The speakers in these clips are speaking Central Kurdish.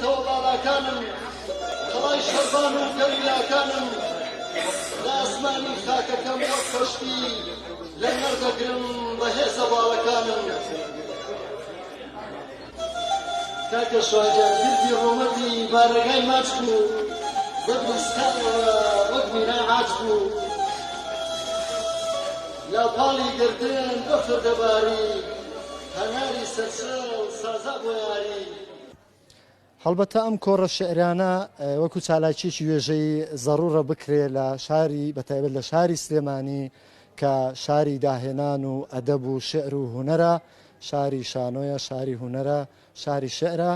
دەکەنێتەوە باڵاکانم قەڵای شەڕڤان و گەریلاکانم لە ئاسمانی خاکەکەم وەک پەشتی لەنگەر دەگرم بە هێزە باڵەکانم. کاکە شواجان گردی ڕوومەتی بارەگای ماچ بوو بە بریسکایەوە وەک مینای عاج بوو لاپاڵی گردن بەفر دەباری هەناری سەرچڵ سازا بۆ یاری. هەڵبەتە ئەم کۆڕە شیعریانە وەکو چالاکیەکی وێژەیی زەڕوڕە بکرێ لە شاری بەتایبەت لە شاری سلێمانی کە شاری داهێنان و ئەدەب و شیعر و هونەرە شاری شانۆیە شاری هونەرە شاری شیعرە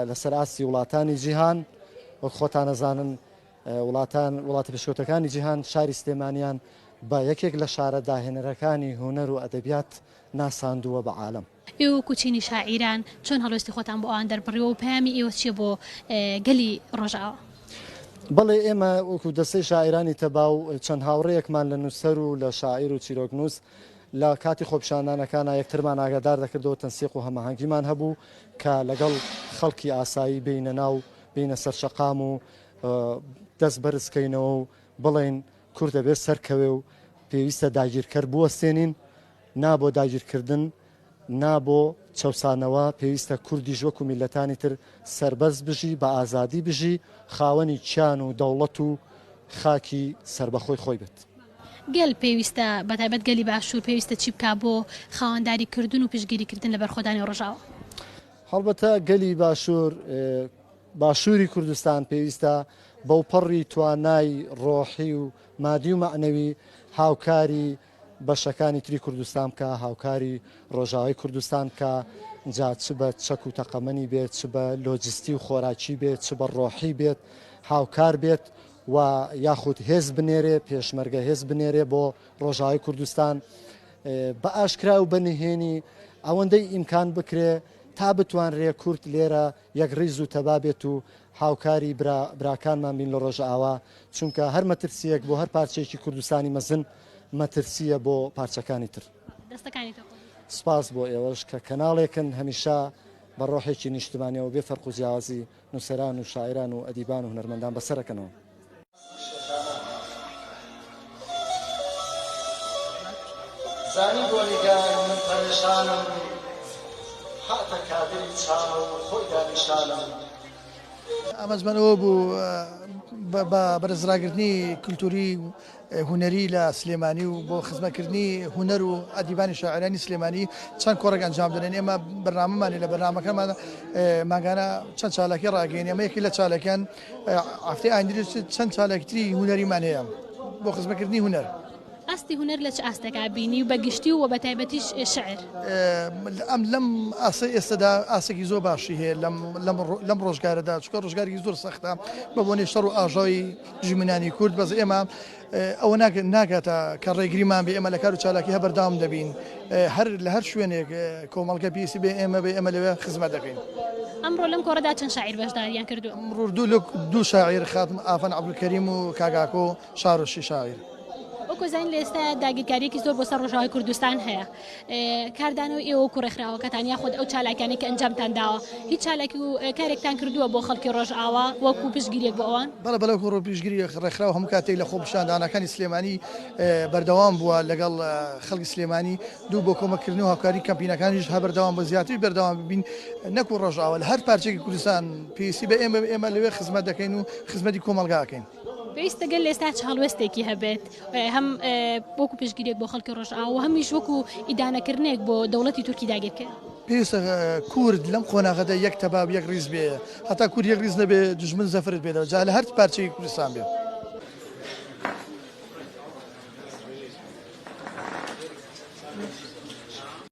لەسەر ئاستی وڵاتانی جیهان وەک خۆتان ئەزانن وڵاتان وڵاتە پێشکەوتەکانی جیهان شاری سلێمانیان بە یەکێک لە شارە داهێنەرەکانی هونەر و ئەدەبیات ناساندووە بە عالەم. ئێوە وەکو چینی شاعیران چۆن هەڵوێستی خۆتان بۆ ئەوان دەربڕیوە و پەیامی ئێوە چییە بۆ گەلی ڕۆژئاوا؟ بەڵێ ئێمە وەکو دەستەی شاعیرانی تەبا و چەند هاوڕێیەکمان لە نووسەر و لە شاعیر و چیرۆکنووس لە کاتی خۆپیشاندانەکانا یەکترمان ئاگادار دەکردەوە تەنسیق و هەماهەنگیمان هەبوو کە لەگەڵ خەڵکی ئاسایی بێینە ناو بێینە سەر شەقام و دەست بەرز کەینەوە و بڵێین کورد دەبێت سەرکەوێ و پێویستە داگیرکەر بوەستێنین نا بۆ داگیرکردن نا بۆ چەوسانەوە پێویستە کوردیش وەکو میللەتانی تر سەربەست بژی بە ئازادی بژی خاوەنی کیان و دەوڵەت و خاکی سەربەخۆی خۆی بێت. گەل پێویستە بەتایبەت گەلی باشوور پێویستە چی بکا بۆ خاوەنداری کردن و پشتگیری کردن لە بەرخۆدانی ڕۆژئاوا؟ هەڵبەتە گەلی باشوور باشووری کوردستان پێویستە بەوپەڕی توانای ڕۆحی و مادی و مەعنەوی هاوکاری بەشەکانی تری کوردستان بکا، هاوکاری ڕۆژاوای کوردستان بکا، جا چ بە چەک و تەقەمەنی بێت، چ بە لۆجستی و خۆراکی بێت، چ بە ڕۆحی بێت، هاوکار بێت و یاخود هێز بنێرێ، پێشمەرگە هێز بنێرێ بۆ ڕۆژاوای کوردستان بە ئاشکرا و بە نهێنی ئەوەندەی ئیمکان بکرێ تا بتوانرێ کورد لێرە یەکڕیز و تەبا بێت و هاوکاری برا براکانمان بین لە ڕۆژئاوا، چونکە هەر مەترسییەک بۆ هەر پارچەیەکی کوردستانی مەزن مەترسییە بۆ پارچەکانی تر. دەستەکانی تۆ خۆش بێت. سپاس بۆ ئێوەش کە کەناڵێکن هەمیشە بە ڕۆحێکی نیشتمانیەوە بێ فەرق و جیاوازی نووسەران و شاعیران و ئەدیبان و هونەرمەندان بەسەرەکەنەوە. زانی بۆ نیگای من پەرێشانم هاتە کادری چاو خۆی دا نیشانم. ئامانجمان ئەوە بوو بە بەرزڕاگرتنی کلتوری هونەری لە سلێمانی و بۆ خزمەتکردنی هونەر و ئەدیبانی شاعرانی سلێمانی چەند کۆڕێک ئەنجام دەدەین ئێمە بەرنامەمان لە بەرنامەکەمان مانگانە چەند چالاکی ڕاگەین ئەمە یەکی لە چالاکیان هەفتەی ئایندەش چەند چالاکیتری هونەریمان هەیە بۆ خزمەتکردنی هونەر. ئاستی هونەر لە چ ئاستێکا بینی و بە گشتی و بە تایبەتیش شعر؟ ئەم لەم ئاستەی ئێستەدا ئاستێکی زۆر باشی هەیە لەم لەم لەم ڕۆژگارەدا چونکە ڕۆژگارێکی زۆر سەختە بە بۆنەی شەڕ و ئاژاوەی دوژمنانی کورد بەس ئێمە ئەوە ناکاتە کە ڕێگریمان بێ ئێمە لە کار و چالاکی هە بەردەوام دەبین هەر لە هەر شوێنێک کۆمەڵگە پێویستی بێ ئێمە بێ ئێمە لەوێ خزمەت دەکەین. ئەمڕۆ لەم کۆڕەدا چەند شاعیر بەشداریان کردووە؟ ئەمڕۆ دوو لە دوو شاعیر خاتم ئافەن عەبدولکەریم و کاک ئاکۆ شارۆشی شاعیر. وەکو ئەزانین لە ئێستایا داگیرکارییەکی زۆر بۆ سەر ڕۆژاوای کوردستان هەیە. کاردانەوەی ئێوە وەکو ڕێکخراوەکەتان یاخود ئەو چالاکیانەی کە ئەنجامتان داوە هیچ چالاکی و کارێکتان کردووە بۆ خەڵکی ڕۆژئاوا وەکو پشتگیریەک بۆ ئەوان؟ بەڵێ بەڵێ وەکو پشتگیری ڕێکخراو هەموو کاتێک لە خۆپیشاندانەکانی سلێمانی بەردەوام بووە لەگەڵ خەڵکی سلێمانی دوو بۆ کۆمەککردن و هاوکاری کەمپینەکانیش هەر بەردەوام بووە زیاتریش بەردەوام بین نەکو ڕۆژئاوا لە هەر پارچەیەکی کوردستان پێویستی بە ئێمە ئێمە لەوێ خزمەت دەکەین و خزمەتی کۆمەڵگا ئەکەین. پێویستە گەل ئێستا چ هەڵوێستێکی هەبێت هەم وەکو پشتگیریەک بۆ خەڵکی ڕۆژئاوا و هەمیش وەکو ئیدانەکردنێک بۆ دەوڵەتی تورکی داگیرکەر؟ پێویستە کورد لەم قۆناغەدا یەک تەبا و یەک ڕیز بێ، هەتا کورد یەک ڕیز نەبێ دوژمن زەفەرت پێ دەبات جا لە هەر پارچەیەکی کوردستان بێ.